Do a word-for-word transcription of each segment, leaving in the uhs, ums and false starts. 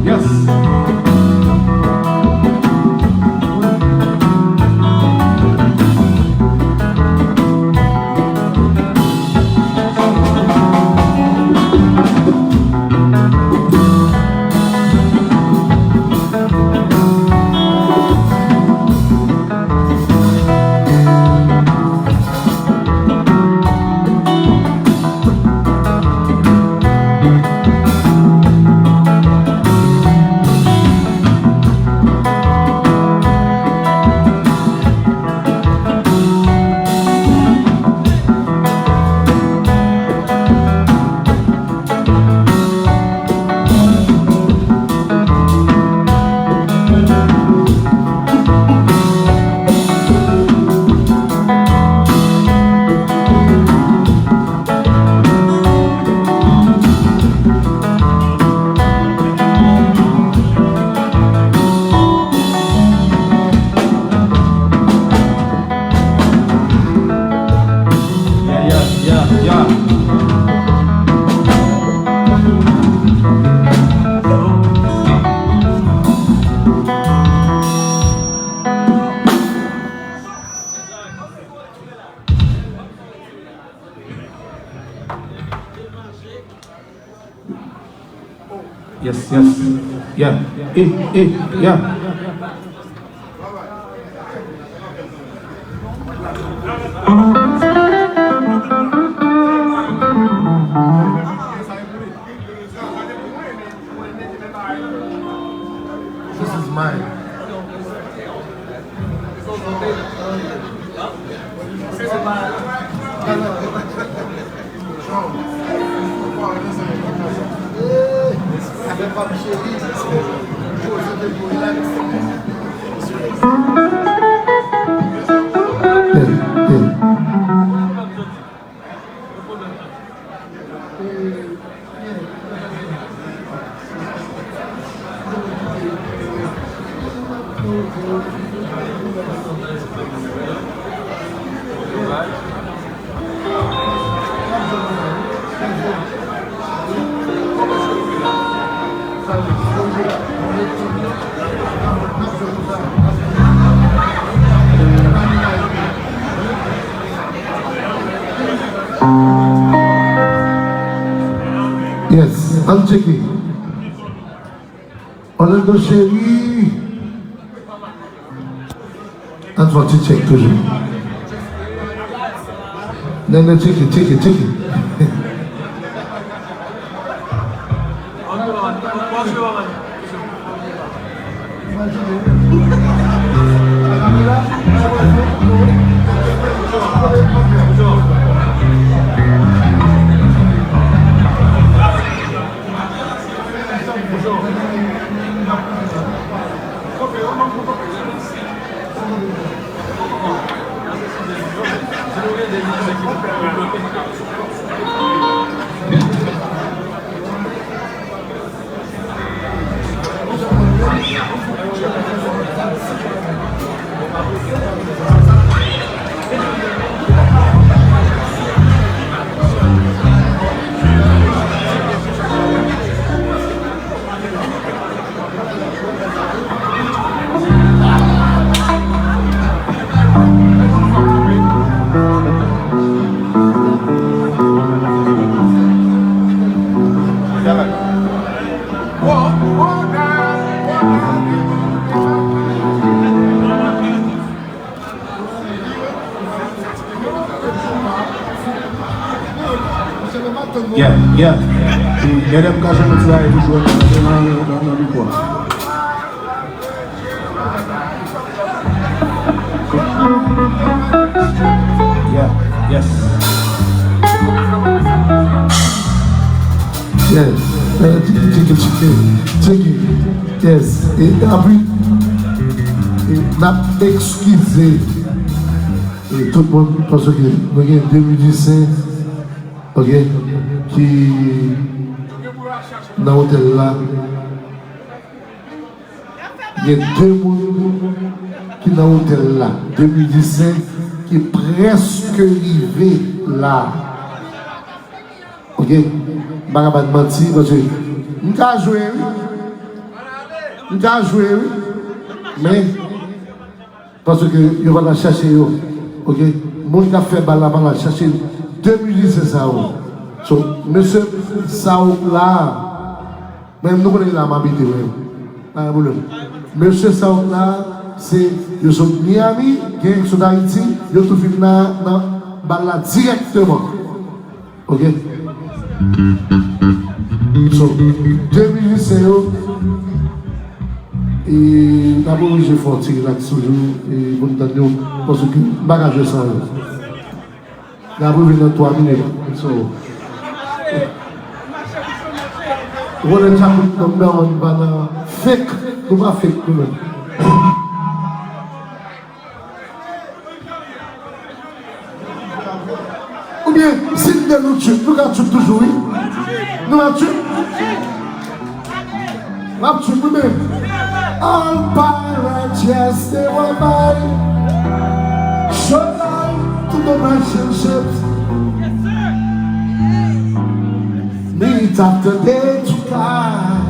Yes. Yeah, yeah, yeah, yeah. Yes, yes. Yeah. Eh, eh, yeah. This is mine. Yes, ann tcheke. Orlando cheri. Ann fè yon ti tchèk toujou. Nènè, tcheke, tcheke, tcheke. Yeah, yeah. E, medam ka jwenn yon ti bagay pou jwe nan, nan, nan, nan mikwo a. Yeah, yes. Yes. Eh, tcheke, tcheke, tcheke. Tcheke. Yes. E, anpil, e, n ap eskize, e, tout moun, paske nou gen de mizisyen, ok, ki nan otèl la. Gen de moun ki nan otèl la, de mizisyen ki prèske rive la. Ok? M pa ka ba n manti, paske m ka jwe, wi. M ka jwe, wi. Men, paske yo pa t al chache yo. Ok? Moun k ap fè bal la pa t al chache de mizisyen sa yo. So, mesye sa yo la, men nou konnen la m abite, wi. Pa gen pwoblèm. Mesye sa yo la, se yo sot Miami, gen sot Ayiti, yo tou vin la nan bal la dirèkteman. Ok? So, de mizisyen yo, e, n ap oblije fè yon ti relax toujou, e, pou n tann yo, paske m pa ka jwe san yo. N ap rive nan twa minit. So, ou konnen djakout nan men an pa nan fake, nou pa fake nou menm. Oubyen, si n de nou tchwip, nou ka tchwip toujou, wi. Nou pa tchwip. N ap tchwip, wi, men. All pirates, yes, they were mine. Show life to the merchant ships. Meet after day to fly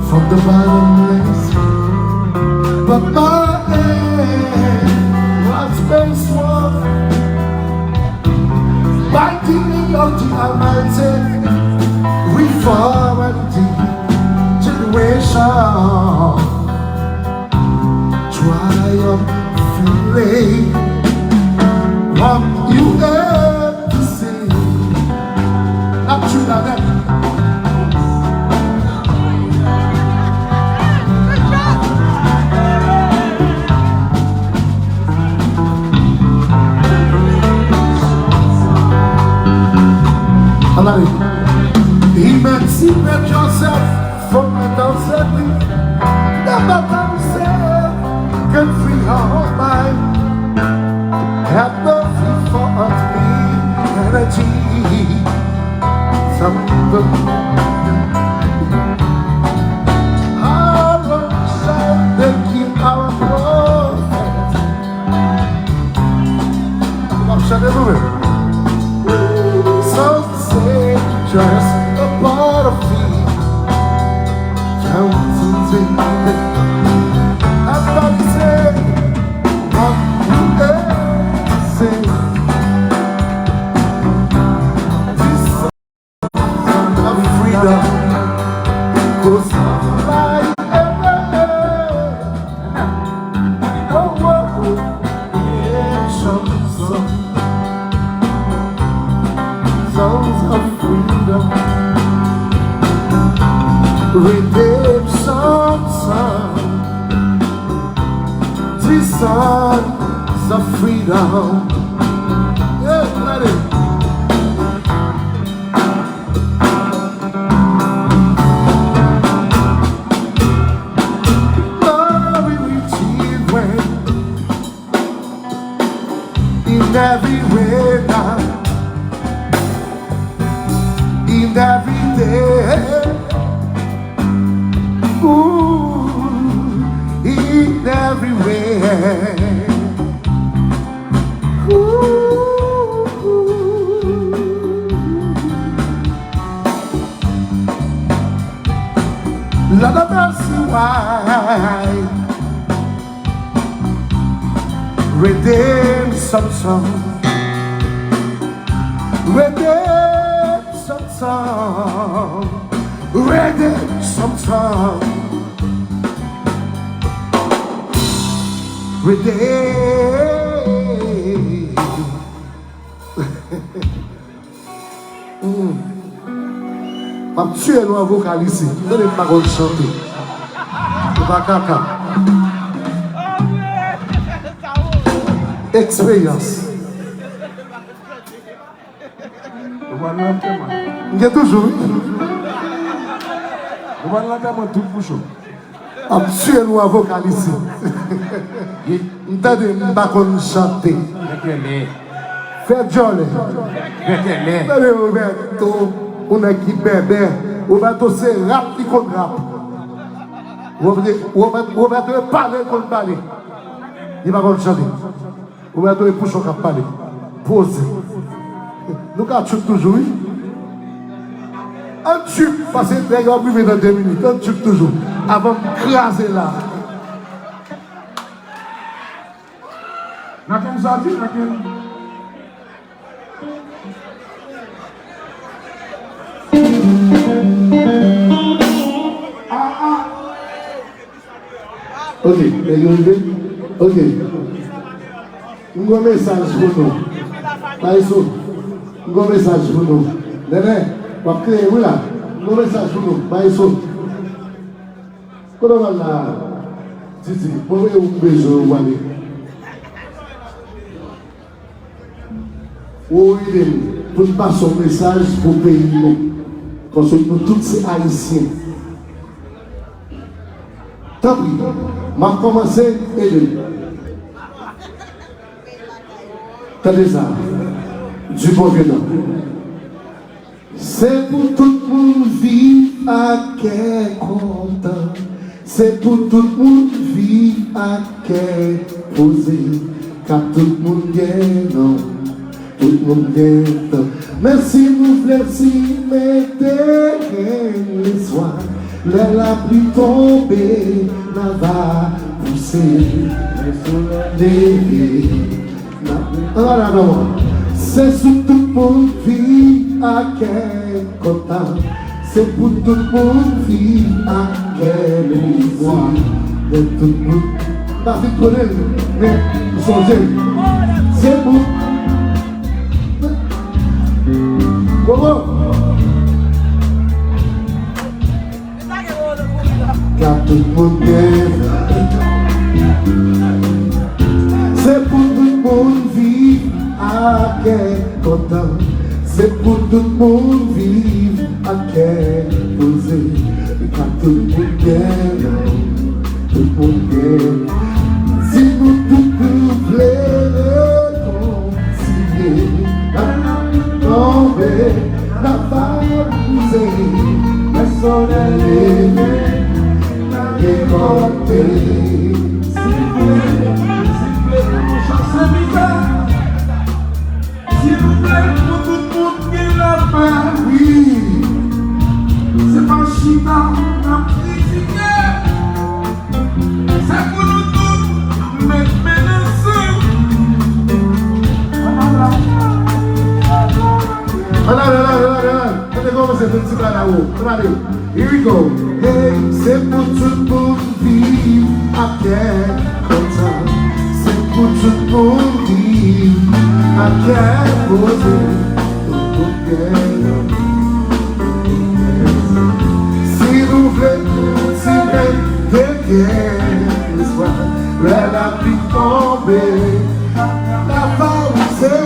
from the bottomless. But my aim was based on by the name of the Almighty. We forward the generation triumphantly. What you have to say. N ap tchwip avèk. Ann ale. Emancipate yourself from mental slavery. Never themselves can free our mind. Have no fear for earthly energy. Something alongside the king our prophet. Ou ap chante nou menm. Some say just a part of me. Counting things. Everybody say, what you have to say. This of freedom. Cause like ever. Oh, oh, oh. Redemption song. Songs of freedom. Redemption song. The songs of freedom. Yeah, ready. Glory we children in every way now, in every day. Ooh, in every way. Ooh. Lord of mercy, why? Redemption song. Redemption song. Redemption song. Redeem. Mm. M ap tiye nou an vokal isi. Tande m pa konn chante. Se pa kaka. Eksperyans. Nou pral nan antèman. M gen toujou, wi. Nou pral nan antèman tout pou cho. Ap tiye nou an vokal isi. M tande m pa konn chante. Fè djòlè. Tande Roberto, ou nèg ki bèbè. Roberto se rap li konn rap. Roberto, Roberto, Roberto e pale l konn pale. Li pa konn chante. Roberto e pouchon k ap pale. Poze. Nou ka tchout toujou, wi. Ann tchout, paske nèg yo ap rive nan de minit. Ann tchout toujou. Avan m kraze la. Nan ken sa di, nan ken? Ah, ah. Ok, nèg yo rive? Ok. M gon mesaj pou nou. Maestro, m gon mesaj pou nou. Nènè, w ap kreye wi la. M gon mesaj pou nou. Maestro. Kote w al la? Didi, mwen voye ou m bezwen ou ale. Ou ede m pou n pase yon mesaj pou peyi nou. Paske nou tout se Ayisyen. Tanpri, m ap kòmanse, ede m. Tande sa. Du bon vye tan. Se pou tout moun viv ak kè kontan. Se pou tout moun viv ak kè poze. Ka tout moun gen non. Tout moun gen tan. Men si nou vle simen teren lespwa, lè lapli tonbe, n a va pouse. Lè solèy leve, n a... Ann ale adan mwen. Se sou tout moun viv ak kè kontan. Se pou tout moun viv ak kè lespwa. Lè tout moun... M pa fin konnen l, men m sonje l. Se pou... Wowo! Ka tout moun gen... Se pou tout moun viv ak kè kontan. Se pou tout moun viv ak kè poze. Ka tout moun gen, tout moun gen. Si nou tout nou vle rekonsilye, n ap tonbe, n ap bouze, lè solèy leve, n a rekòlte. Silvouplè, silvouplè, pou nou chase mizè. Si nou vle pou tout moun gen lapè, wi, se pa chita n ap kritike. Se pou nou tout met men ansanm. Ann ale, ann ale, ann ale, ann ale. Ann ale, kòmanse fè ti bagay la wo. Ann ale. Here we go. Hey, se pou tout moun viv ak kè kontan. Se pou tout moun viv ak kè poze. Tout moun gen, tout moun gen. Si nou vle tout simen de kè lespwa, lè lapli tonbe, n a fawouze.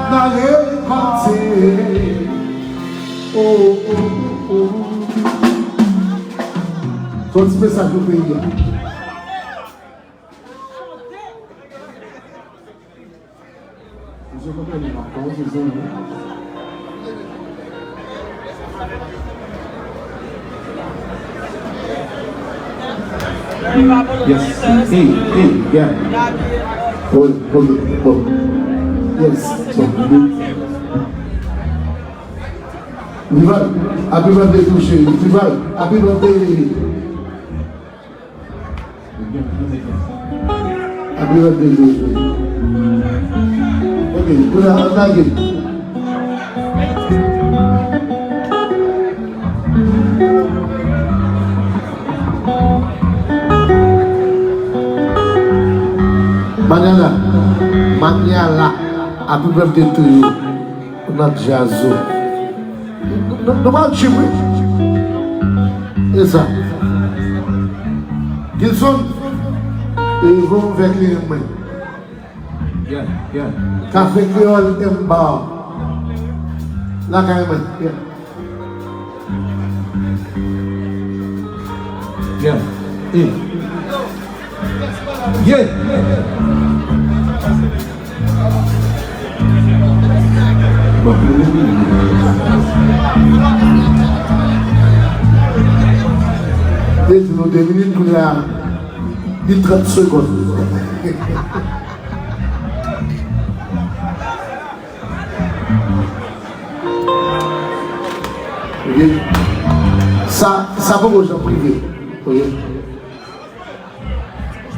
N a rekòlte. Oh, oh, oh, oh. Fè yon ti mesaj pou peyi a. Misye konprann li pa koze zanmi. Yes. Hey, hey, yeah. Oh, okay, bon. Yes. So, Duval, happy birthday to you. Duval, happy birthday. Happy birthday to you. Ok, kounye a, ann lage. Manyala, Manyala, happy birthday to you. Nan djaz yo. Nou, nou, nou pral tchip, wi. E sa. Gilson, e, voye yon vè kleren mwen. Yeah, yeah. Kafe Kreyòl M Bar. Lakay mwen. Yeah. Yeah. Eh. Yeah. Bon, bon, bon, bon. Te di nou de minit, kounye a li trant segonn. Ok. Sa, sa poko janm rive. Ok.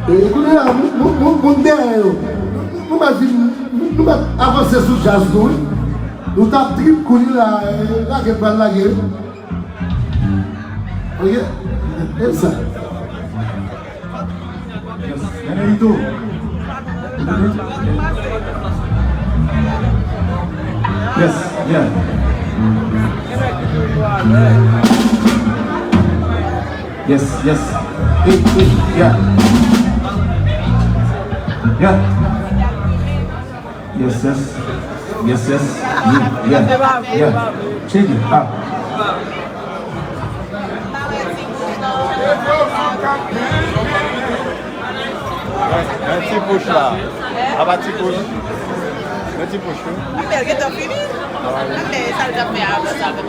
E kounye a, moun, moun, moun, moun dèyè yo, nou, nou, nou mèt vin, nou, nou mèt avanse sou djaz nou, wi. Nou t ap trip kounye a, e, lage pral lage, wi. Ok? E sa. Yes. Benedito. Yes, yeah. Yes, yes. Hey, hey, yeah. Yeah. Yes, yes. Yes, yes. Yeah, yeah. Yeah. Check it out. Yon ti pouch la. Apa ti pouch. Yon ti pouch wi. Apèl gentan fini. Apèl sa l t ap fè a, sa l t ap fè.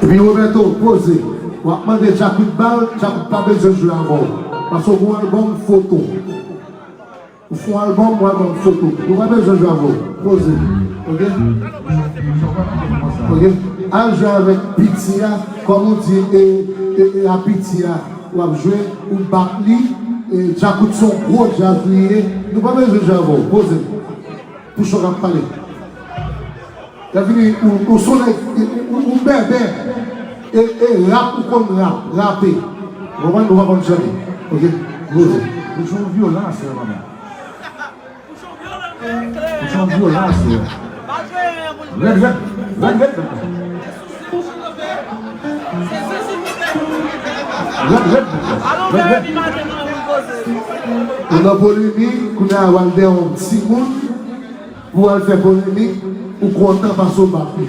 Epi Roberto, poze. W ap mande Djakout ba l, Djakout pa bezwen jwe avè w. Paske w gon albòm foto. Ou fè yon albòm, ou albòm foto. Nou pa bezwen jwe avè w. Poze. Ok? Ok? Al jwe avèk piti a, kòm ou di, e, e, e a piti a, w ap jwe, ou bat li, e, Djakout se yon gwo djaz li ye. Nou pa bezwen jwe avè w. Poze. Pouchon k ap pale. Lè vini, ou, ou son nèg, ou, ou, ou bèbè. E, e rap, ou konn rap, rape. Ou konprann? Ou pa konn chante. Ok? Poze. Ou jwe vyolan, sè, manman. Ou jwe vyolan, sè. Rèd, rèd, rèd, rèd, rèd. Rèd, rèd, rèd, rèd. Ou nan polemik, kounye a w al dèyè yon timoun. Pou al fè polemik, ou kontan paske w bat li.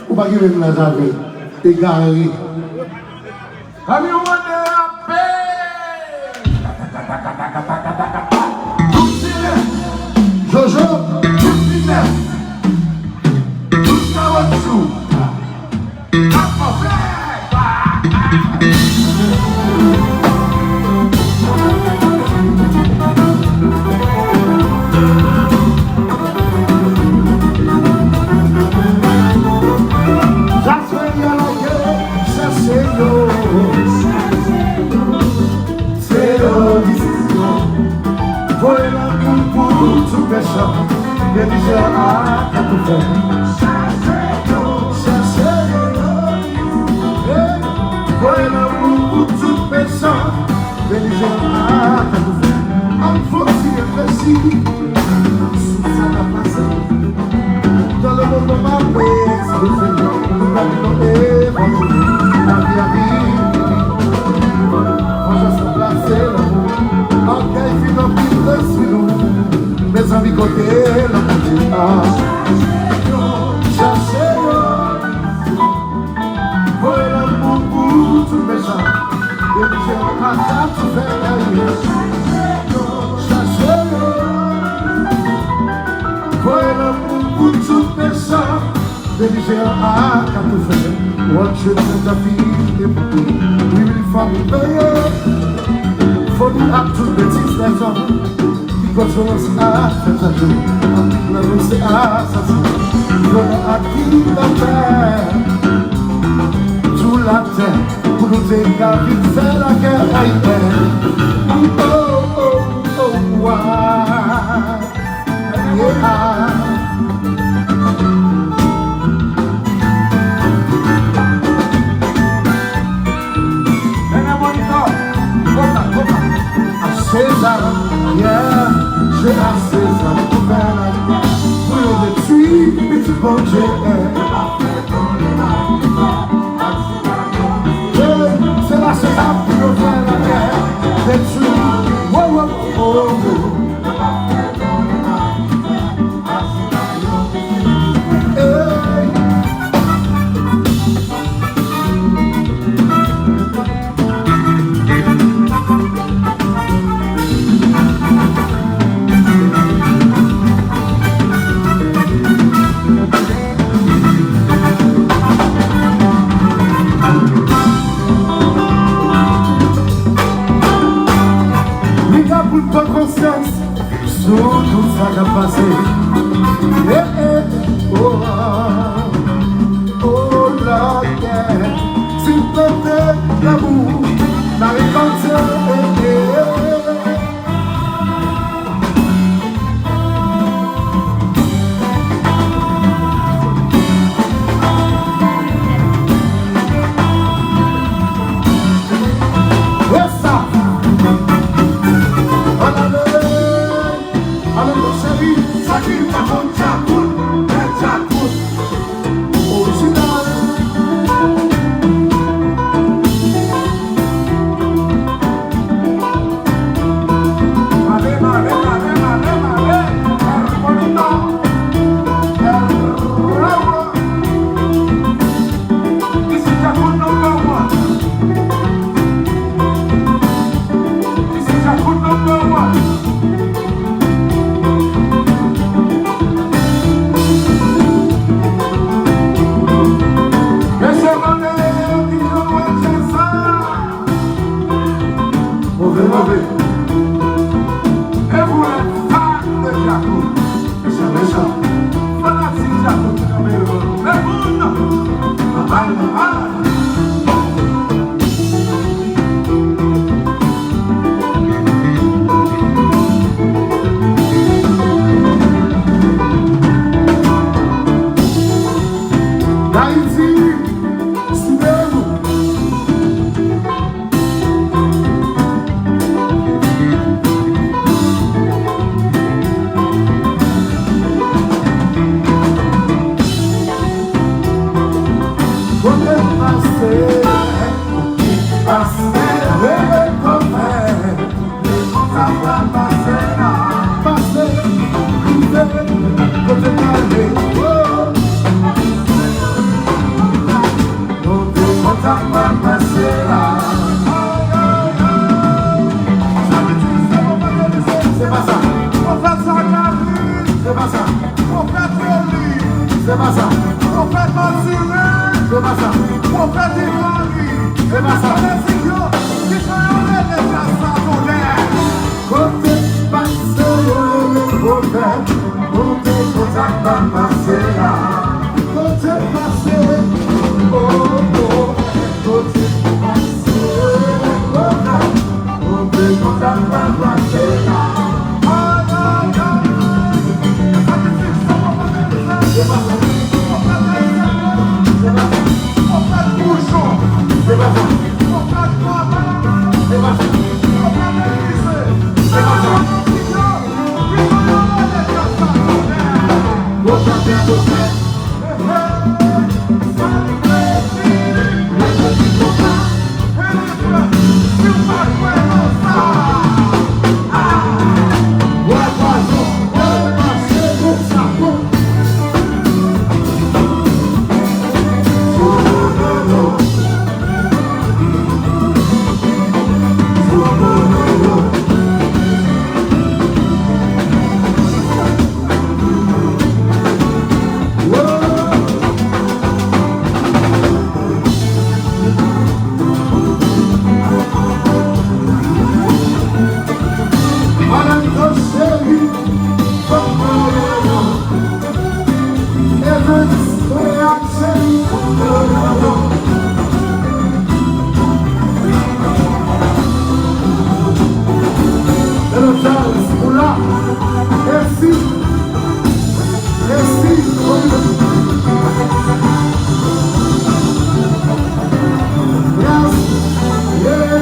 Ou pa gen menm laj avè l. Egare. Kamyon mande apè. Tout silè. Jojo, tout silè. Tout kawotchou. Chache yo, lage, chache yo. Se yon desizyon. Voye lanmou pou tout mechan, delijan ak atoufè. Chache yo, chache yo. Voye lanmou pou tout mechan, delijan ak atoufè. Ann fon ti reflechi. Sou sa k ap pase. Dans le monde, on m'a exposé. Nou pèp nou evanjelize. Lavi a vini. Vanjans ranplase lanmou. Ògèy fin anpil lespri nou. Mezanmi, kote lanmou Dye a? Chache yo. Voye lanmou pou tout mechan. Delijan ak atoufè. Chache yo. Voye lanmou pou tout mechan. Delijan ak atoufè. One shot, sèt a fini, e pou tou. Wi, wi, fò nou veye. Foli ak tout betiz lèzòm. Ki koz vyolans ak fè chak jou. Anpil nan nou se asasen. Vyolans ak kidnapè. Tou latè pou nou te ka vin fè lagè. Ayayay. Oh, oh, oh, oh, ah. Yeah. A Seza, yeah, je a Seza, pou fè la, pou yo detwi pitit Bondye. Hey, se mache sa pou yo fè latè detwi. Wo, wo, wo, wo. Hey. Li ka pran konsyans sou tout sa k ap pase. Eh, eh, oh, oh, oh, Lòd, yeah. Si w plante lanmou, n a rekòlte, eh, eh. Wè sa. Ann ale. Ale, mon cheri, sa ki pa konn djakout, bèl djakout. Orijinal. Ale, ale, ale, ale, ale. Hermanito. Hermano. This is Djakout number one. This is Djakout number one. Mesye, mande yo ki jan w wè djaz sa. Move, move. E pou lè fan de Djakout. Mechan, mechan. Fanatik Djakout ki kanpe devan nou. Levann! Travay, travay! Dayiti, sou de nou. Kote pase, pase, rele kòmè. Sa pral pase la. Pase, rive, kote n ale. Oh. Monte kontak pa pase la. Ay, ay, ay. Sa vle di se pwofèt Elise. Se pa sa. Pwofèt Zakari. Se pa sa. Pwofèt Eli. Se pa sa. Pwofèt Martini. Se pa sa. Pwofèt Ivani. Se pa sa. Pwofèt Ezekyèl. Ki jan yo rele djaz sa, tonnè? Kote pase yo rele pwofèt. Monte kontak pa pase la. Kote pase, oh, oh, kote pase, oh, monte kontak pa pase la. Ay, ay, ay. Se pa sa. Se pa sa. Se pa sa. Se pa sa. Se pa sa. Hello, Charles, ou la? Mèsi. Mèsi. Yes. Yeah.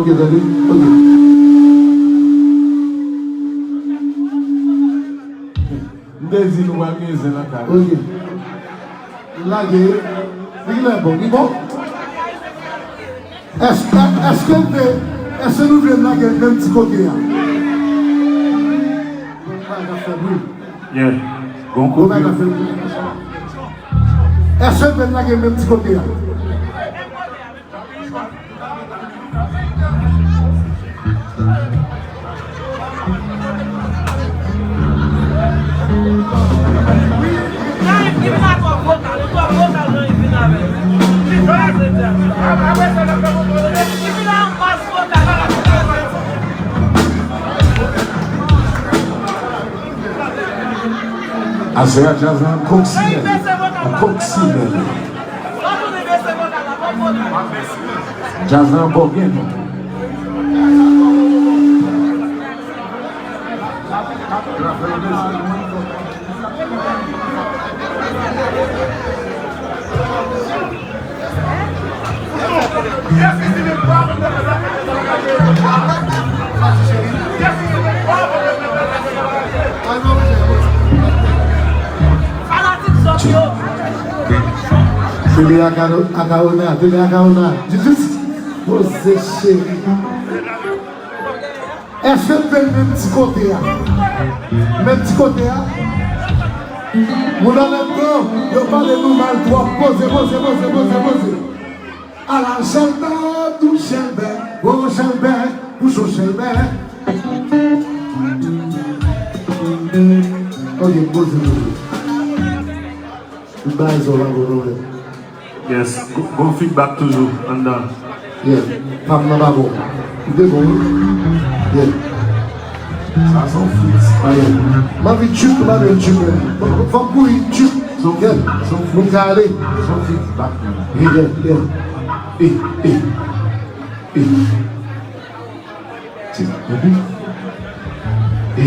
Ok, tande. Ok. M te di nou pral gen zen nan kay. Ok. Lage. Li lè bon. Li bon? Èske, èske l te, èske nou vle lage l menm ti kote a? Bon bagay ap fè bri. Yeah. Bon kote. Bon bagay ap fè bri. Èske l vle lage l menm ti kote a? Aswè a djaz la an koksiyèl. An koksiyèl. Djaz la ankò gen non. Fanatik zòt yo. Tele Akaro-, Akarona, Tele Akarona. Jis poze cheri. Èske l vle menm ti kote a? Menm ti kote a? Moun anlè bran, yo pale nou mal twòp. Poze, poze, poze, poze, poze. Ala chèlbè, tou chèlbè, gwo chèlbè, bouchon chèlbè. Ok, poze, poze. Tout bagay sa w pa bon non, men. Yes, gon, gon feedback toujou anndan. Yeah, pa m nan pa bon. Li te bon wi. Yeah. Sa se yon feat. Ah, yeah. M anvi tchip, m anvi tchip, men. Fò m kouri tchip. Yeah. Moun ka ale. Se yon feedback, man. Yeah, yeah, yeah. Eh, eh, eh. Se sa, epi, e,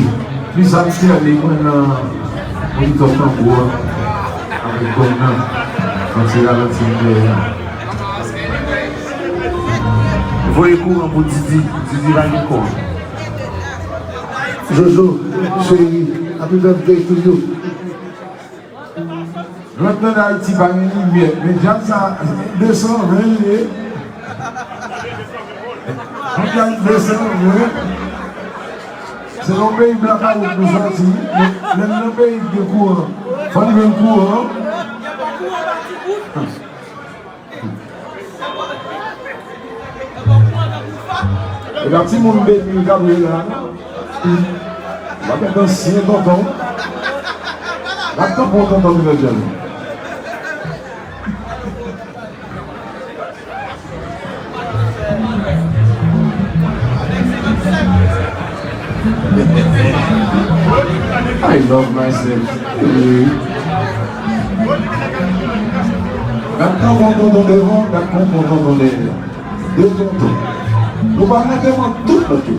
plis aktyèl, e mwen nan monitò tanbou a, avèk gòm nan, nan ti ralanti m dèyè a. Voye kouran pou Didi, Didi pa gen kò. Jojo, cheri, happy birthday to you. Lòt nan Ayiti pa gen limyè, men djaz sa, de san ven li ye. Yon djaz de san ven. Se yon peyi blakawout nou sòti, men lè n nan peyi ki gen kouran, fò n jwenn kouran. E pa timoun Beni Gabriela. W ap met ansyen tonton. W ap tanpon tonton Michel Djèl. I love myself. Gad tanpon tonton devan, gad tanpon tonton dèyè. De tonton. Nou pa mete mwen tout lòt yo.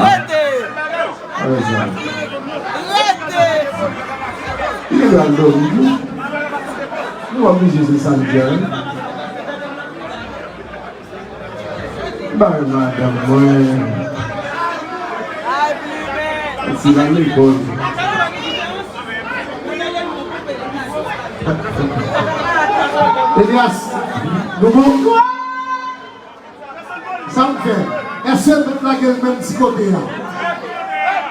Rete! Rete! Li te pral dòmi tou. Nou oblije se sa li fè, wi. Bay madanm mwen. Ti la lekòl. Elias, nou bon? Sa m fè? Èske nou lage l menm ti kote a?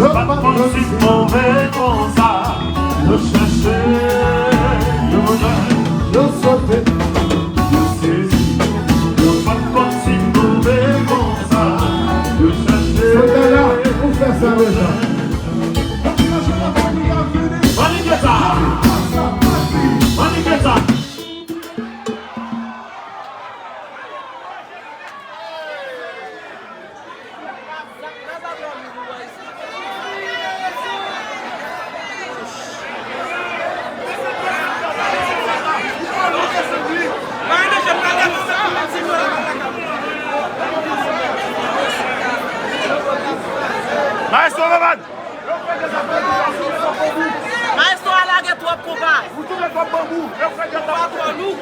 Yo pa t konn si move konsa. Yo chèche, yo jwenn, yo sote, yo sezi. Yo pa t konn si move konsa. Yo chèche. Sòlda la, ou fè sa deja. Annik sa. Annik sa. Maestro Roman! Maestro a lage twòp konpa. Konpa twò lou.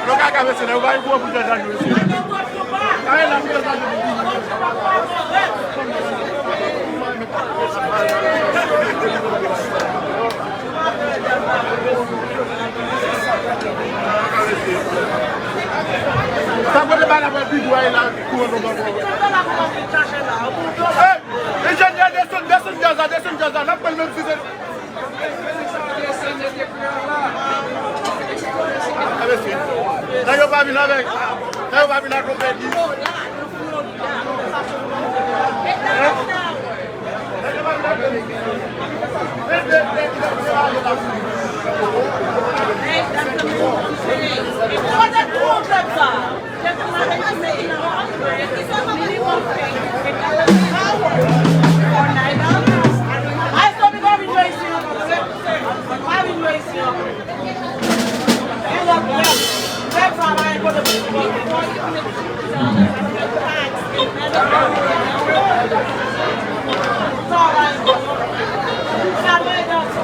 Yo ka ka mesye, yo pa gen pou Jaja jwe mesye. Kare la pou Jaja jwe. Sa kote ba la pral pi dway la, kou an konpa. Hey! Enjenyè, desann, desann djaz la, desann djaz la. N ap pran l menm si se Nèg yo pa vin avèk, nèg yo pa vin ak konpèti.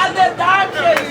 Al de dam, cheri.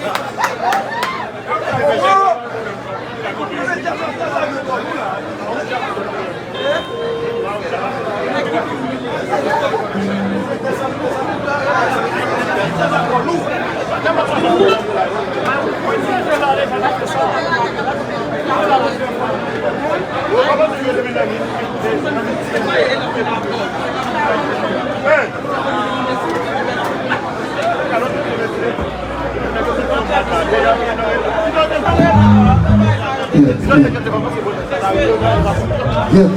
Yes, yes. Yes.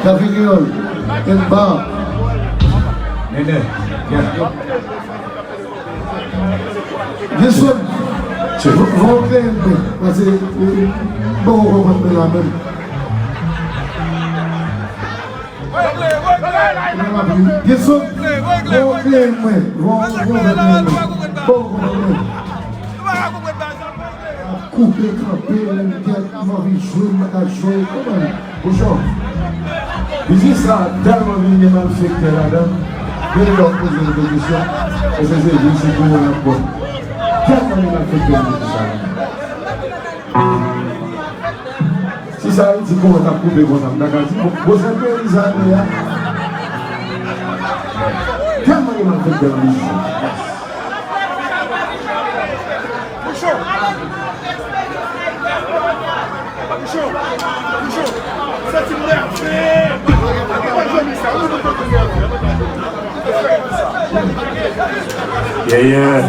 Traffic Creole, in bar. Nene, yeah. Jason, fò w klere m tou, paske, eh, m poko konprann mwen la menm. Jason, fò w klere m mwen, fò w klere m mwen, m poko konprann mwen. Koupe, kanpe, m gen, m anvi jwe, m pa ka jwe, kòman? Pouchon, biznis sa a tèlman vin gen malfektè ladan, gen lè w poze yo kesyon, èske se vin sou kouran y ap pran? Tèlman gen malfektè nan biznis sa a. Si sa vle di kouran t ap koupe konsa, m ta ka di, bon, bon, se peyi sa nou ye a. Tèlman gen malfektè nan biznis sa a. Yeah, yeah.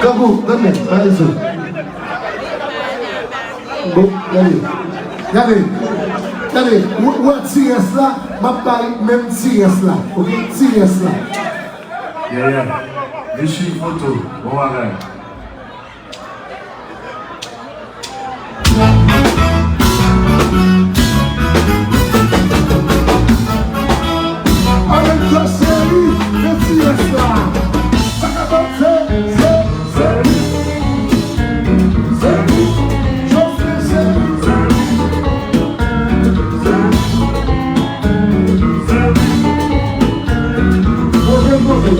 Kankou, tande, tande sou. Bon, gade. Gade. Gade. Ou, ou wè ti rès la, m ap bay menm ti rès la. Oke? Ti rès la. Yeah, yeah. Michi foto. Bon bagay. Alèkza cheri, men ti rès la. Sa k ap pase, se, se li. Se li. Jòs se, se li. Se li. Se li. Se li. Poze, poze.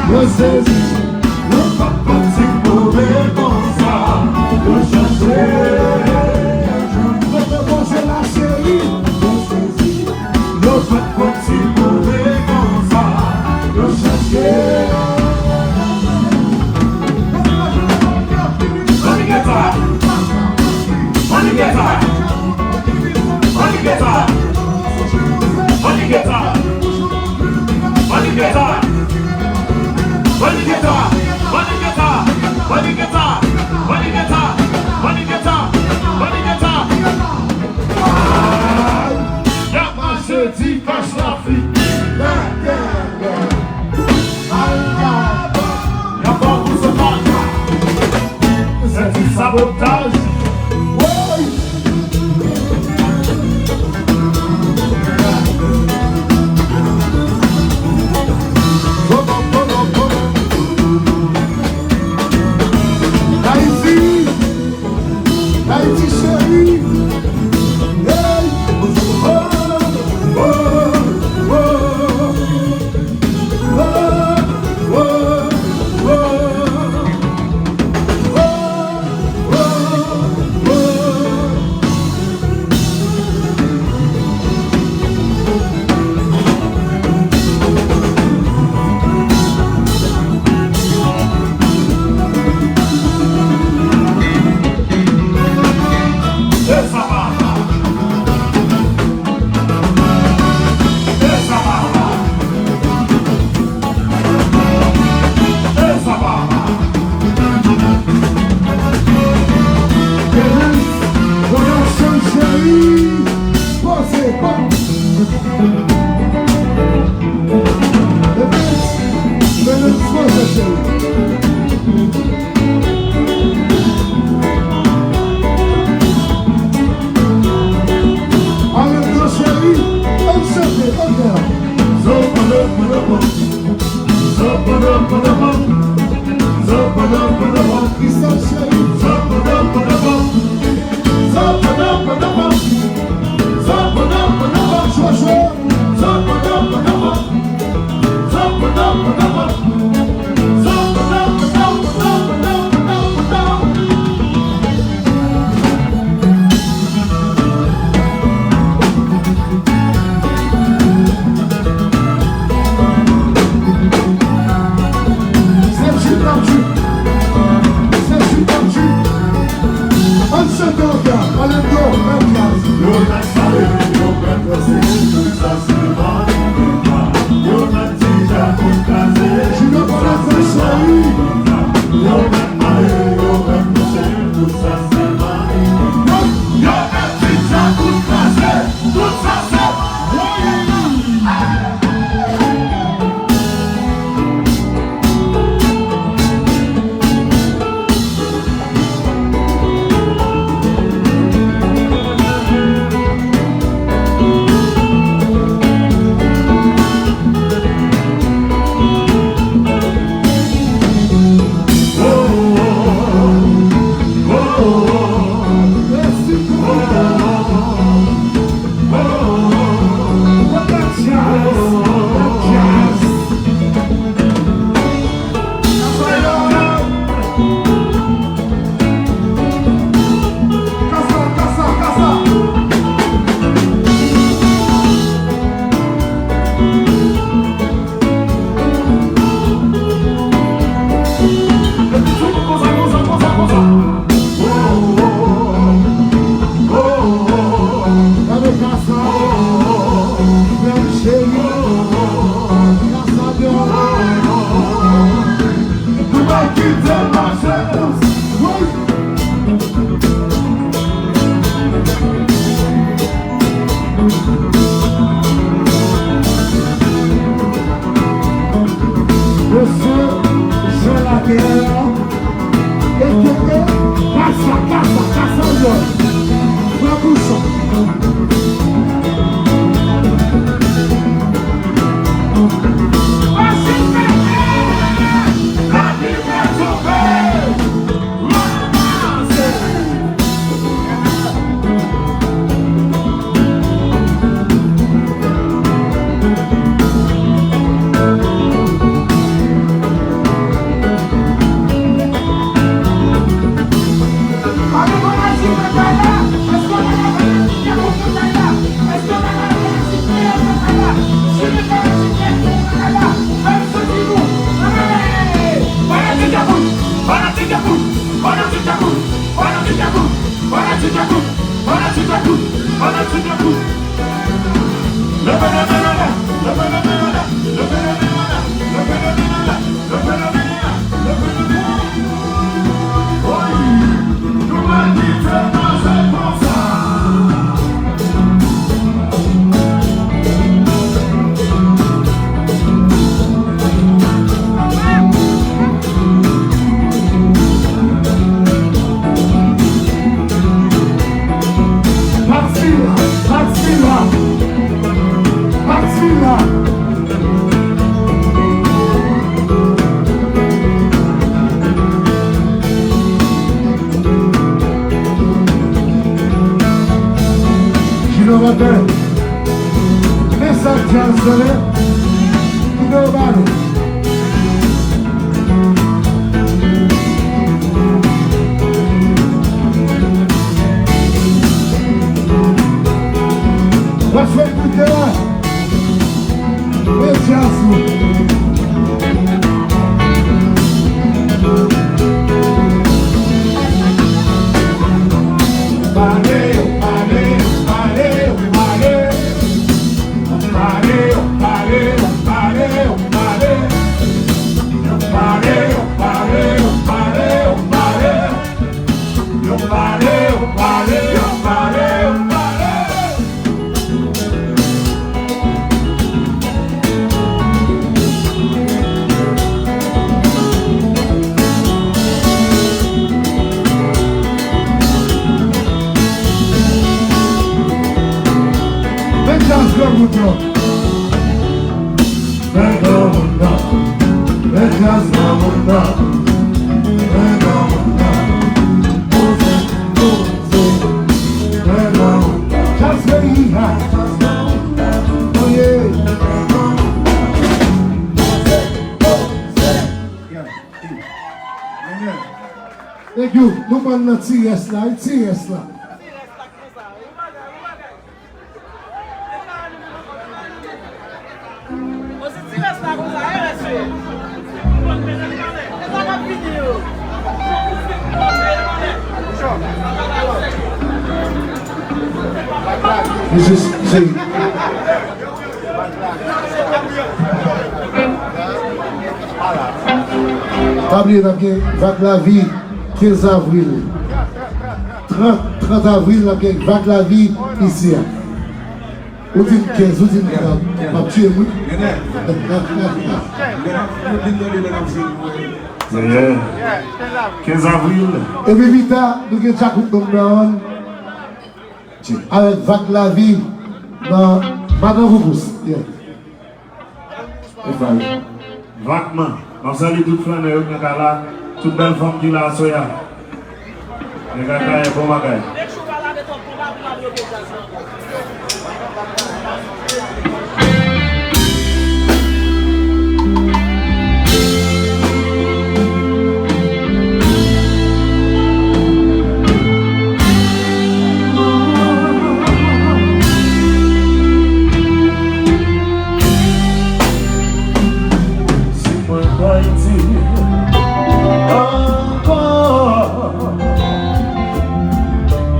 Yo sezi. Nou pa t konn si pwomès konsa, nou chache. Nou te poze la cheri, nou sezi. Nou pa t konn si pwomès konsa, nou chache. Ann geta, ann geta, ann geta, ann geta. Maniketa, Maniketa, Maniketa, Maniketa. Y ap mache di kach la fini. Y ap fè pousotaj. Se ti sabotaj. Woy! Ayiti, Ayiti cheri. Hey! Oh, oh, oh, oh. Denis, Production cheri, poze, pam. Denis, Denis, poze cheri. Alèkò cheri, ann chante, ann fè. Christelle cheri. Jojo. Se jip n ap jip. Se jip n ap jip. Ann chante ankò. Anlè do, mèt jazz. Yo mèt pale, yo mèt danse, tout sa se Maniketa. Yo mèt di djakout kraze, tout sa se Maniketa. Yo mèt pale, yo mèt danse, tout sa se Maniketa. Yo mèt di djakout kraze. Tout sa se woy! Gade kasa, frè m cheri, kasa de. Nou pa kite mache. Mesye Jean Laguerre, A K A Kasa, Kasa, Kasa Yòl. Frè Bouchon. Mache fèmen! Lavi pa tonbe! Fanatik debout! Fanatik debout! Fanatik debout! Fanatik debout! Fanatik debout! Fanatik debout! Leve, leve, leve! Leve, leve, leve! Leve, leve, leve! Leve, leve, leve! Leve, leve, leve! Maten. Men sa k djaz, tande. Kite yo pale. Respè pou tè a. Men djaz nou. Pale yo, pale yo, pale yo, pale. Pale yo, pale yo, pale yo, pale. Yo pale yo, pale yo, pale yo, pale. Yo pale yo, pale yo, pale yo, pale. Men djaz granmoun nan. Men granmoun nan. Men djaz granmoun nan. Men granmoun nan. Poze, poze. Men granmoun nan. Djaz peyi a. Oh yeah. Thank you. Nou pran nan ti rès la, wi, ti rès la. Misye, se Pa bliye, n ap gen Vag Lavi kenz avril. Trant, trant avril, n ap gen Vag Lavi isi a. Ou di m kenz, ou di m trant, m ap tiye m, wi. Yeah. Kenz avril. Epi pita, nou gen Djakout Don Brown avèk Vag Lavi nan Madan Vouvous. Yeah. Vakman, m ap salye tout flannè yo k nan kay la, tout bèl fanm ki la aswè a. Nèg Akayè, bon bagay. Si mwen pa itil ankò,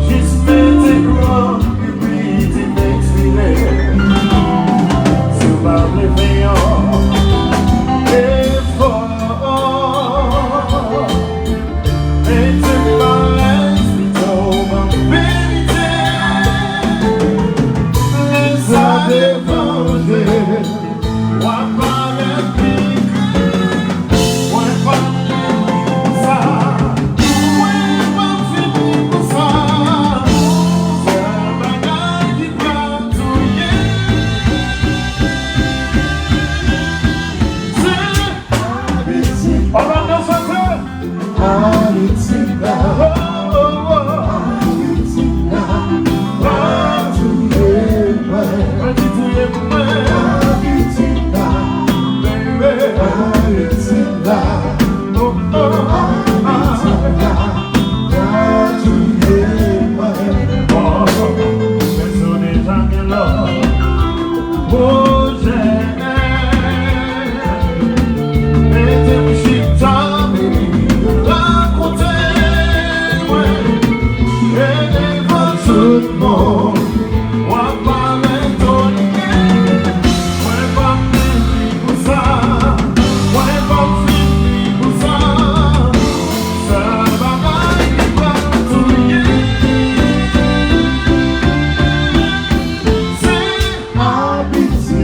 jis mete kò epi di m ekspire. Si w pa vle fè yon efò, mete m alèz pito, ban m verite. Lè sa devanje. W ap pale pi. Mwen p ap fini pou sa. Mwen p ap fini pou sa. Sèl bagay ki pral touye se Ayiti. Ann chante. Ayiti la, Ayiti la, pa touye mwen. Ayiti la, baby, Ayiti la, Ayiti la, pa touye mwen. Pwojè. Mete m chita, baby, rakonte mwen. E devan tout moun, w ap pale tonye. Mwen p ap fini pou sa. Mwen p ap fini pou sa. Sèl bagay ki pral touye. Se Ayiti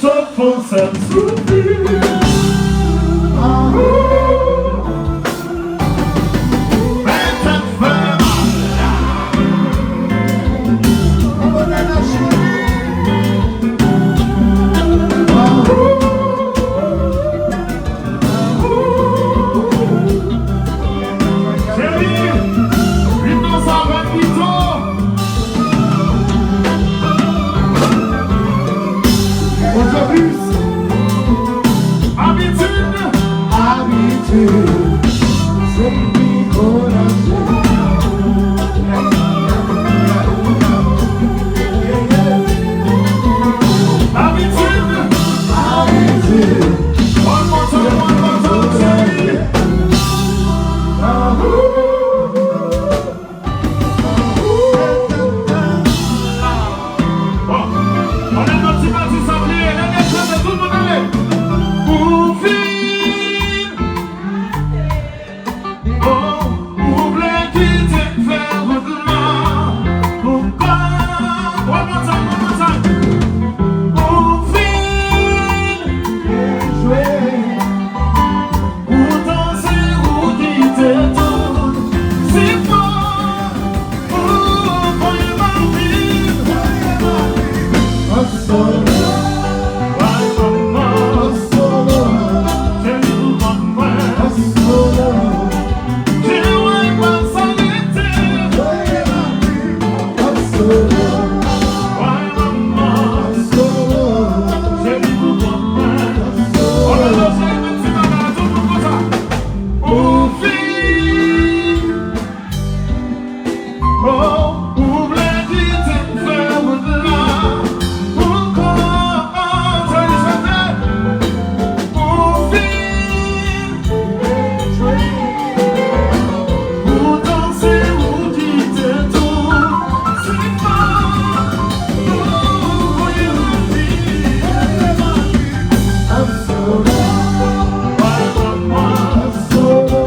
Sot fon sèl soufri. Mwen tèt fè mal. Cheri, vin danse avè m pito. Otobis. Abitid. Abitid. Se pi gwo danje. Abitid. Abitid. One more time, one more time, cheri. Bon, pandan nou ti pati sa bliye, leve chante tout moun ale. Ou fin. Oh, ou vle kite m fè wout lan pou kò. One more time, one more time. Ou fin jwe. Ou danse, ou kite tout. Si fò, ou voye m al viv. An solo. Why mama? An solo. Cheri, ou konn mwen. An solo. Cheri, why pa sa rete? Voye m al viv. An solo. Why mama? An solo. Cheri, ou konn mwen. An solo. An solo, cheri, men ti bagay la, tout moun konsa. Ou fin. Oh, ou vle kite m fè wout la pou kò. Jodi chante. Ou fin. Ou danse, ou kite tout. Se pa ou voye m al viv. An solo. Why mama? Solo.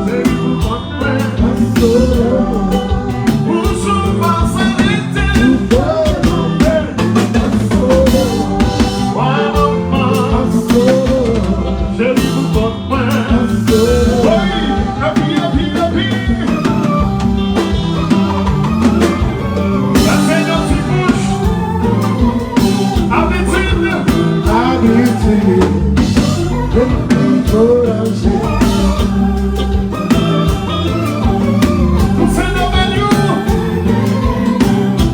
Cheri, ou konn mwen. An solo. Ou sou pa sa rete. Ou fò. An solo. Why mama? An solo. Cheri, ou konn mwen. An solo. Wi, epi, epi, epi. Sa se yon ti bouch. Abitid. Abitid. Depi kouraje. Pou Saint Domingue.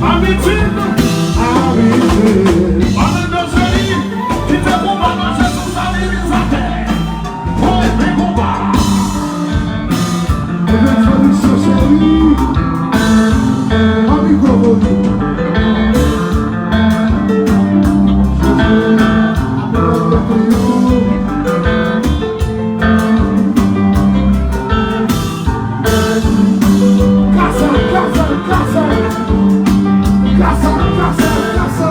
Abitid. Abitid. Orlando cheri, kite konpa manje sou sali miz atè. Woy, men konpa. Ebyen, tradisyon cheri. Ann mikwo pou nou. Jezi, apre lòt lòt yo. Kasa, kasa, kasa. Kasa, kasa, kasa.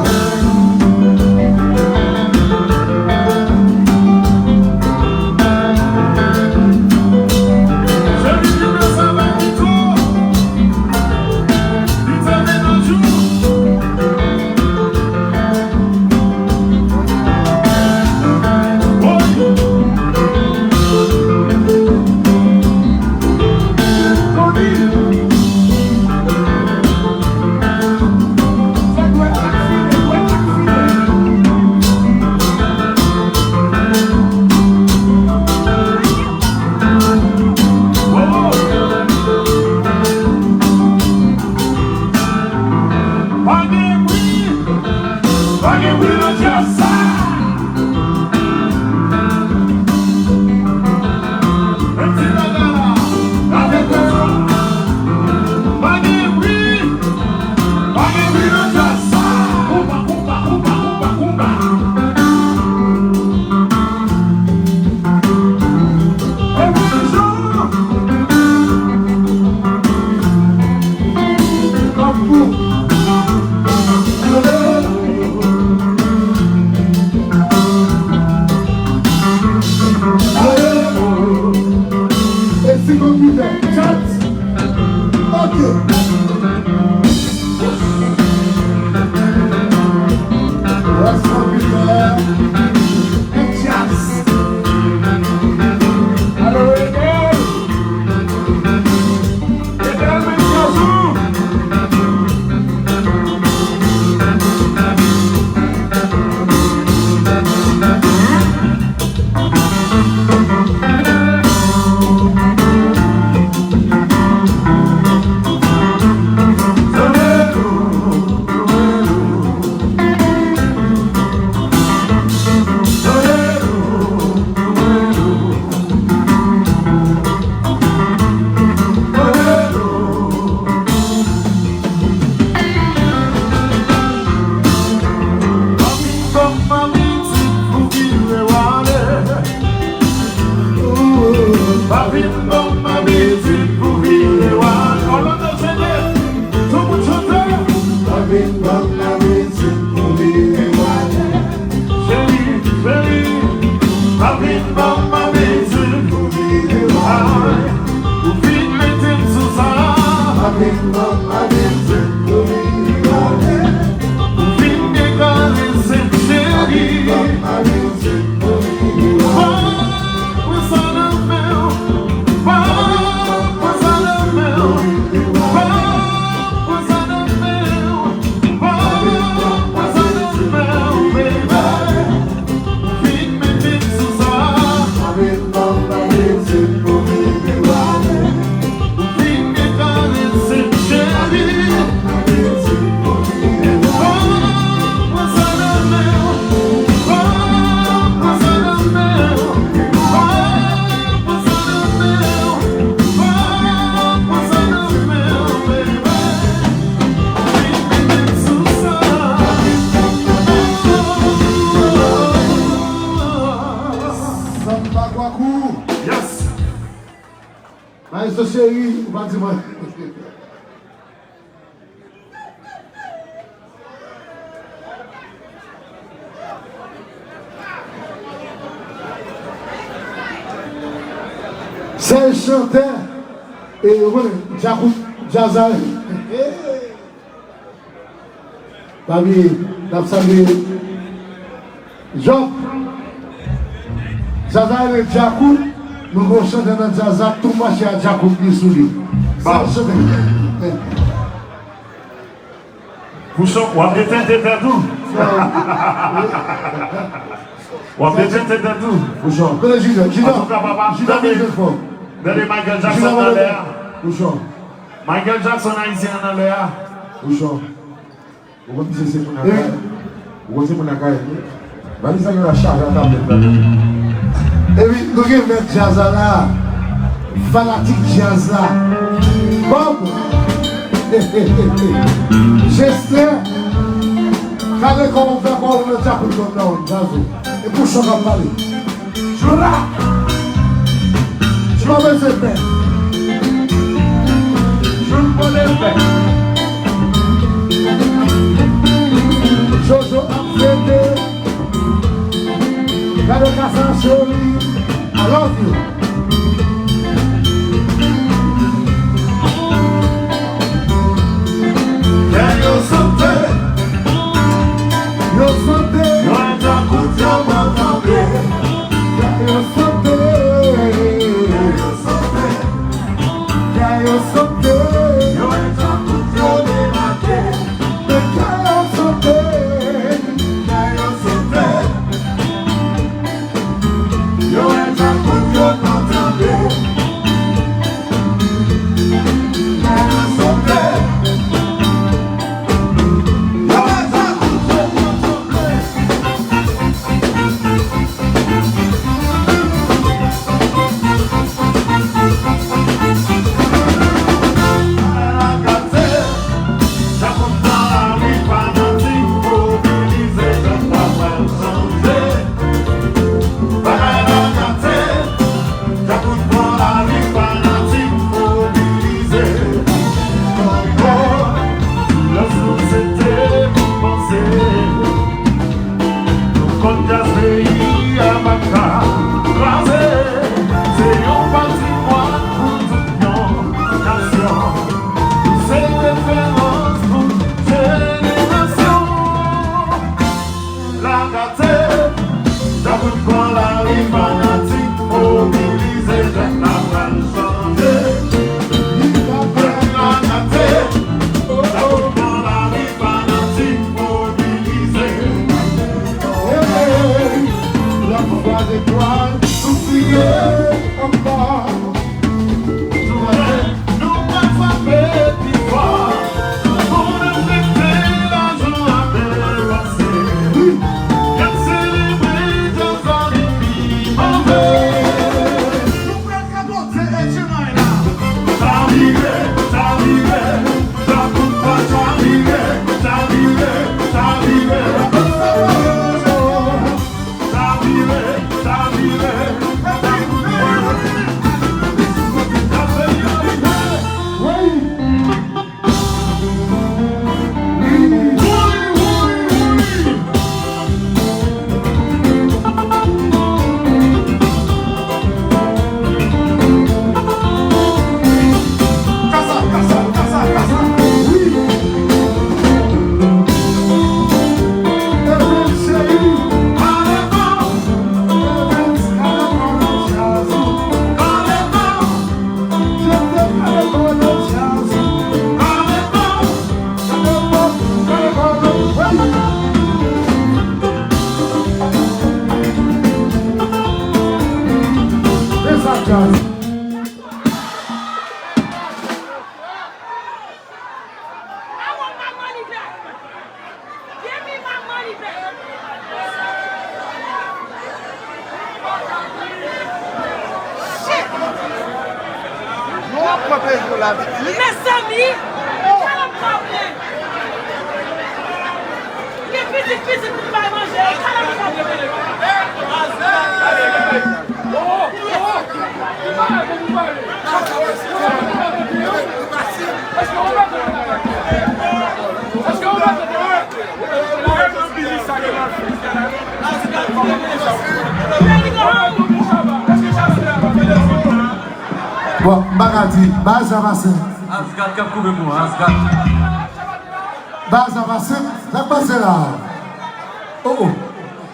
Pa gen bri, pa gen bri nan djaz sa. Menm ti bagay la, avèk pèsonn. Pa gen bri, pa gen bri nan djaz sa. Konpa, konpa, konpa, konpa, konpa. Epi Jean. Mesye cheri, ou pa di mwen. Sèl chantè, e, ou konnen, djakout, djaz la. Pa bliye, n ap salye Job. Djaz la rele djakout. Nou gen yon chantè nan djaz la, tou mache a djakout li sou li. Sa l chante. Pouchon, w ap detente tèt ou? W ap detente tèt ou? Pouchon. Tande Junior, Junior. Antouka, papa, Junior, tande, tande Michael Jackson nan lè a. Pouchon. Michael Jackson ayisyen an nan lè a. Pouchon. Ou konn misye se moun lakay. Ou konn se moun lakay li ye. Valiz sa yo la chaje ak tablèt la. Epi, nou gen mèt djaz la la. Fanatik djaz la. Bob. Jeste. Gade kòman w fè kò w nan djakout kòm nan w djaz ou. E Pouchon k ap pale. Joura! Joura bezwen pè. Joun pwodefè. Jojo ap fete. Gade kasa cheri. I love you. Kè yo sote. Yo sote. Yo entankou dyaman kanpe. Kè yo sote. Kè yo sote. Kè yo sote. Yo entankou yo debake. Men kè yo sote. Kè yo sote. Yo wè tankou yo pa tande. Kè yo sote. Yo wè tankou yo pa tande. Lè nou se te pou panse. Nou konn djaz peyi a pa ka kraze. Se yon patrimwàn pou tout yon nasyon. Nou se referans pou jenerasyon. Lagate, djakout pran lari, fanatik mobilize, jèn la pral chanje. Jèn lagate, djakout pran lari, fanatik mobilize. Hey, lòt fwa de twal, nou kriye ankò. Nou pral frape pi fò pou nou fete lajan ap depanse. N ap selebre djaz la li pi move. Nou pral rakonte etchenay la. Chavire, chavire, djakout pa chavire, chavire, chavire. Chavire, chavire. Baby mama li bèl. Shit! Nou ap pran peyi w la, pitit. Mezanmi, kalòt pa byen. Gen pitit, pitit pou bay manje, kalòt pa byen. Oh, oh, oh. Bon, m pa ka di, bagay sa pase. Asgard k ap koupe pou mwen, Asgard. Bagay sa pase, sa k pase la. Oh, oh.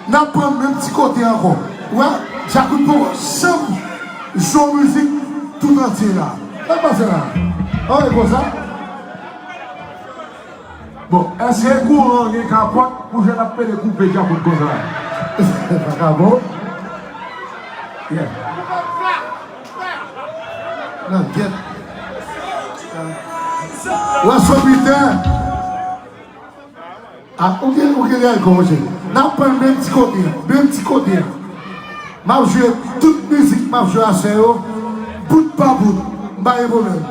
N ap pran menm ti kote ankò. Ou wè, Djakout poko janm jwe yon mizik tout antye la. Sa k pase la. An, e konsa. Bon, èske kouran gen kapòt pou jèn ap pede koupe Djakout konsa? Sa ka bon. Yeah. Nan gyèt. Wè son biten. Ah, ou gen, ou gen rèl kò, monchè. N ap pran menm ti kote a, menm ti kote a. M ap jwe tout mizik m ap jwe aswè yo, bout pa bout, m pa gen pwoblèm.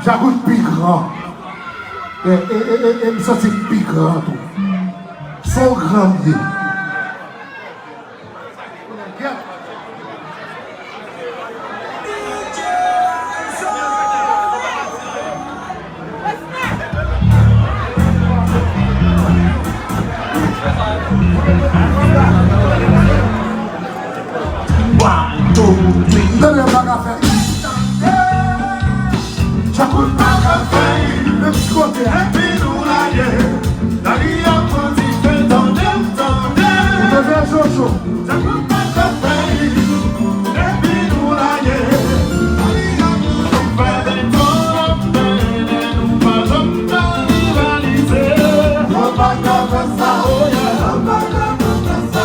Djakout pi gran. E, e, e, e, e m santi m pi gran tou. Se yon gran m ye. One, two, three. Tande, m pa ka fè. Djakout pa ka fè. Menm ti kote a. Epi nou lage. Lari a pran dife, tande, tande. Ou te fè Jojo. Djakout pa ka fè. Epi nou lage. Lari a pran dife, tande. Nou pa janm ka rivalize. Nou pa ka fè sa, oh yeah. Nou pa ka fè sa.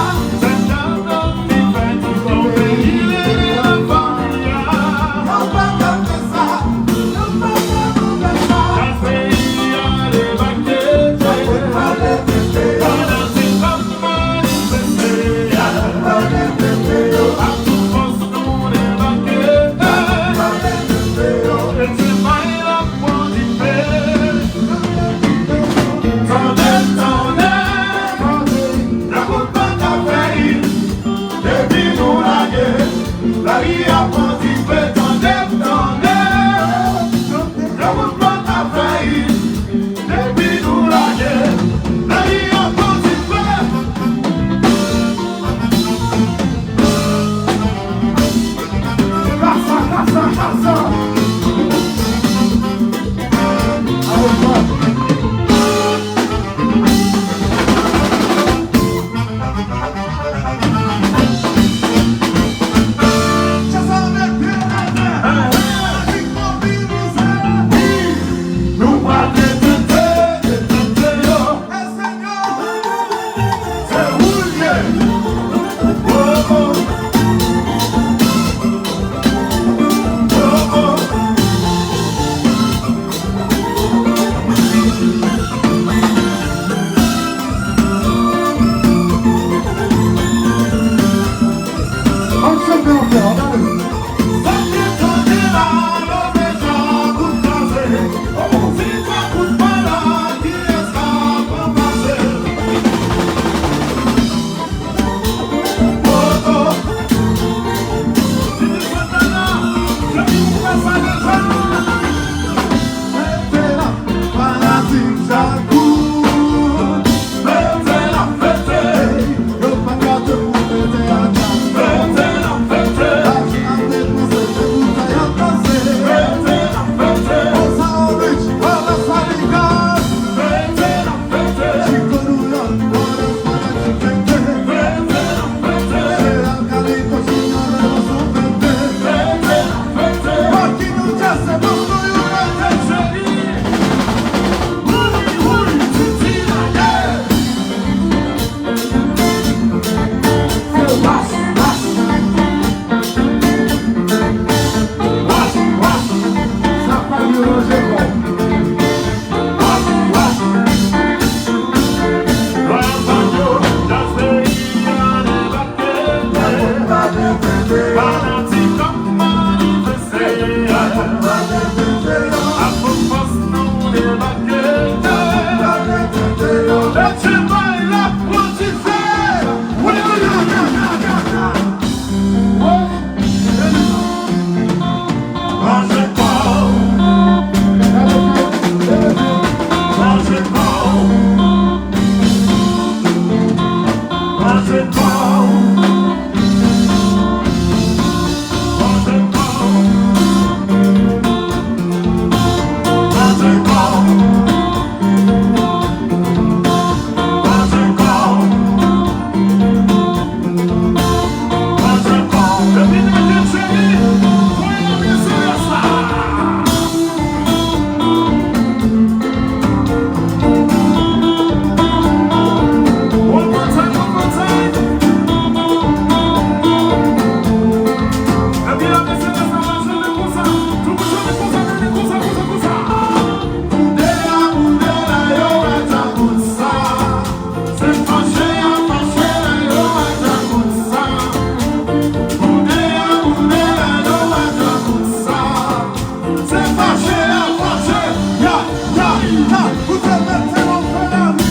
Se fache a fache. Ya, ya, ya. Ou te mete nan fè la ri.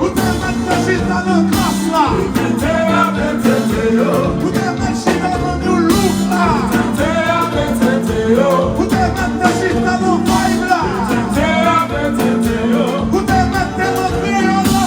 Ou te mete chita nan gras la. Ou te mete chita nan new look la. Ou te mete chita nan vibe la. Ou te mete nan kreyòl la.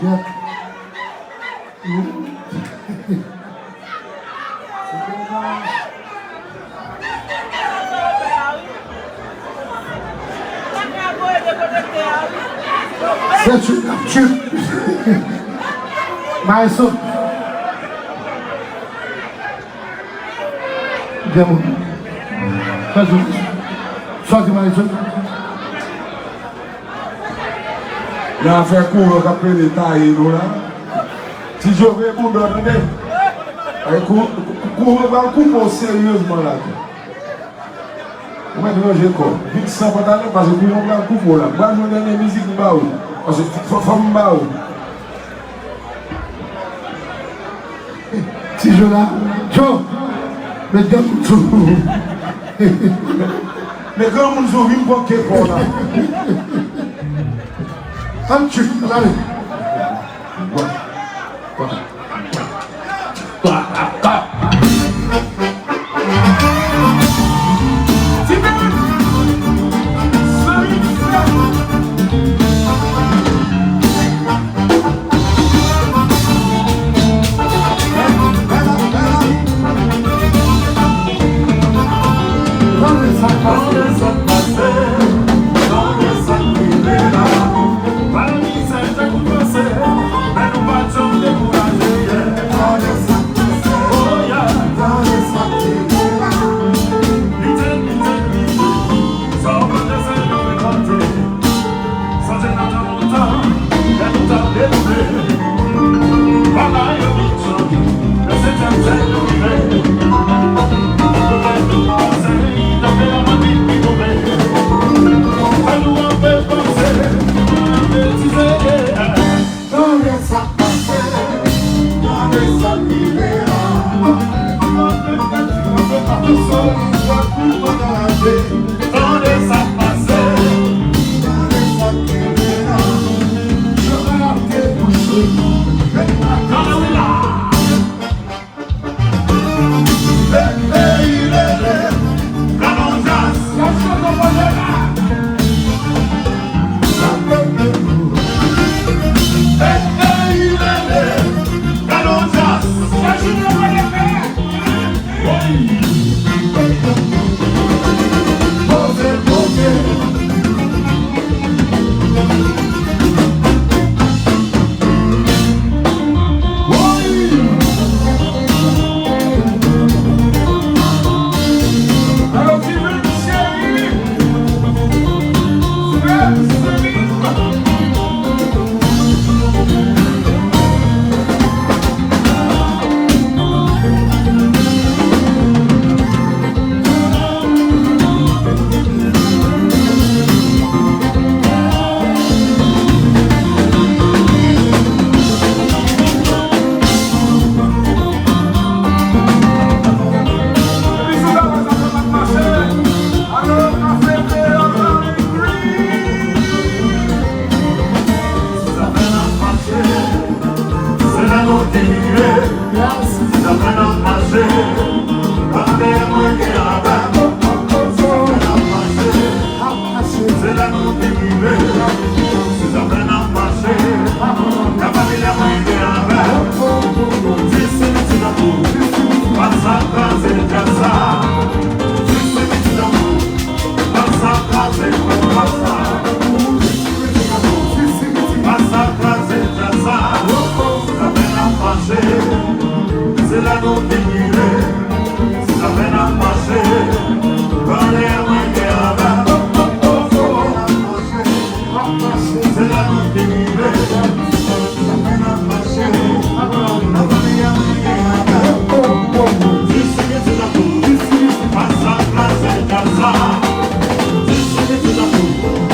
Se tchit ap tchit. Maestro. Dèmon. Fè jou. Sòti, Maestro. Nan afè kouran k ap pede taye nou la. Ti Joe, voye bounda w, tande. Ay, kou-, kou-, kouran pral koupe w seryezman la tou. Ou mèt ranje kò w. Vin san pantalon, paske kouran pral koupe w la. M pral jwe dènye mizik m ba ou. Paske fò, fò m ba ou. Ti Joe la. Joe, met granmoun sou. Met granmoun sou, vin pran kè kò w la. Ann tchit, ann ale. Tande sa k pase, tande sa k rive la. Tande sa k pase, tande sa k rive la. Jovenel ap debouche. Tande wi la. Se la nou ki rive. Si zafè n ap mache, pa dèyè mwen gen avè m. Si zafè n ap mache, se la nou ki rive. Si zafè n ap mache, pa dèyè mwen gen avè m. Disi miti tankou, pa sa kraze djaz sa. Disi miti tankou, pa sa kraze konpa sa. Masak kraze djaz sa. Si zafè n ap mache, se la nou ki rive. Si zafè n ap mache, pale mwen gen avè. Se la nou ki rive. Si zafè n ap mache, pale mwen gen avè. Disi miti tankou, masak kraze djaz sa. Disi miti tankou.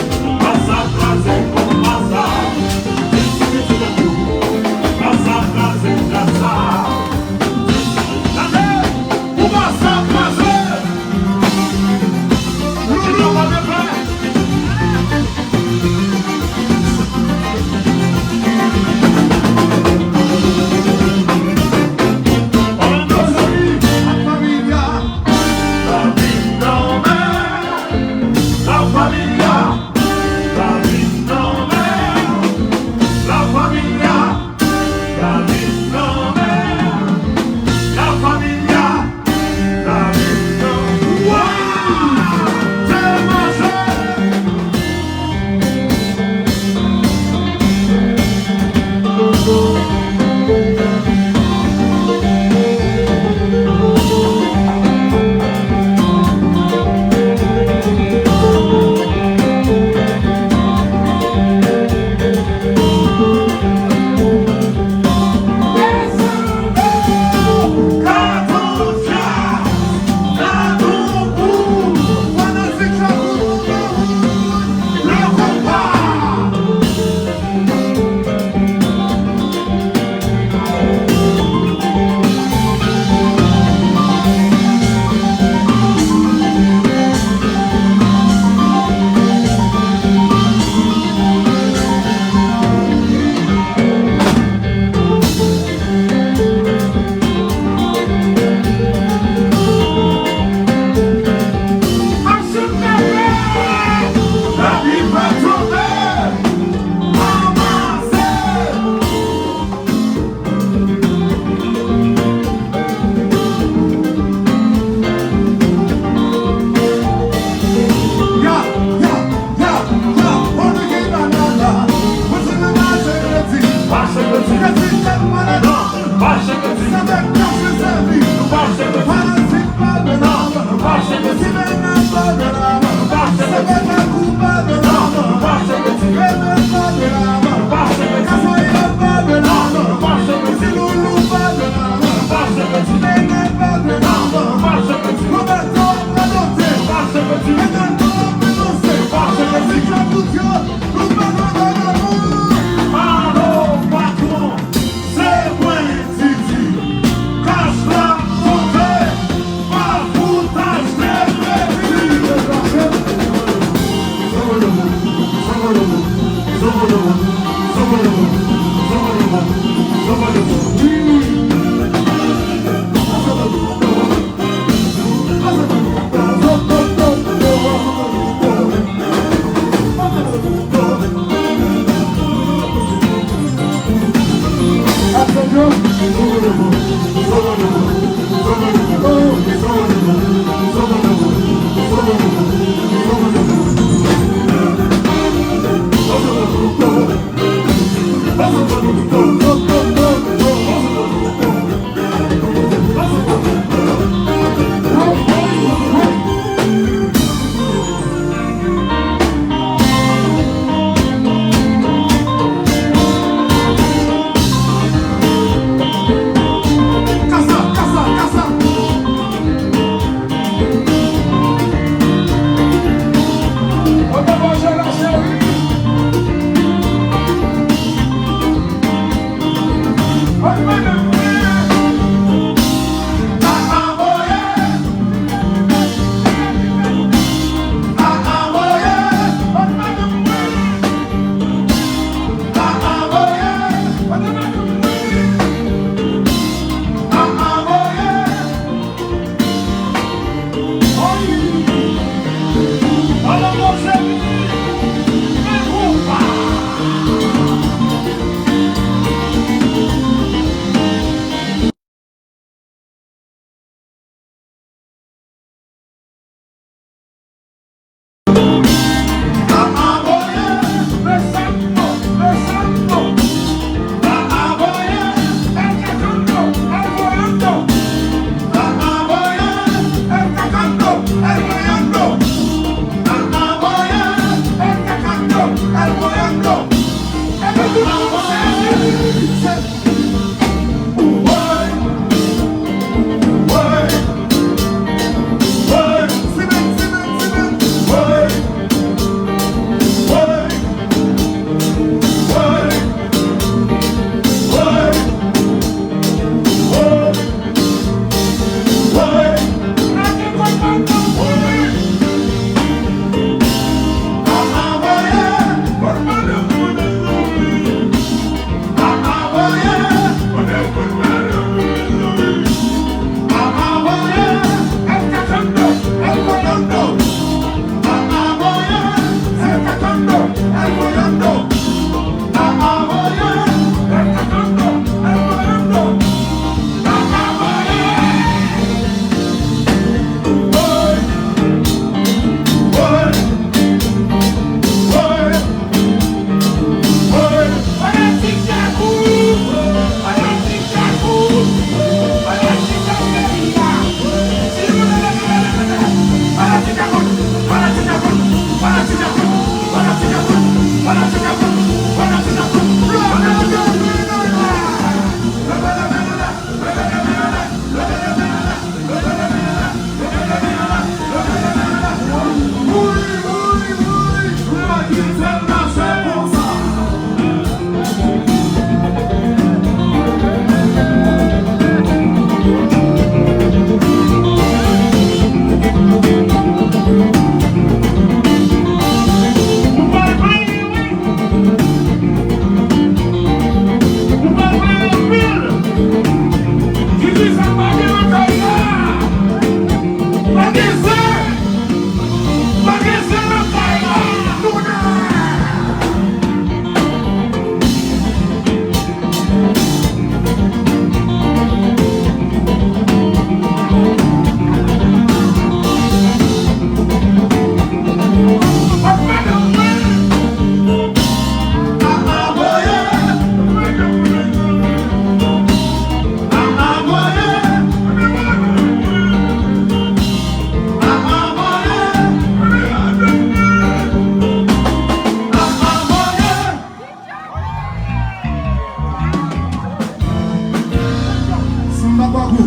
Samba Bago.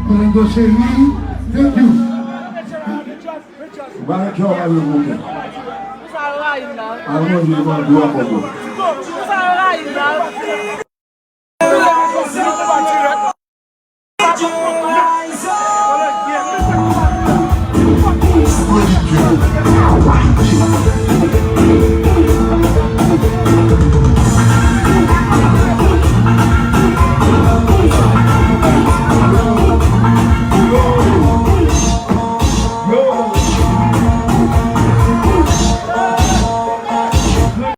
Fernando Chéri, thank you. Ou pa gen kè, ou pa gen koken. Al manje, ou pa dwe ankò bò.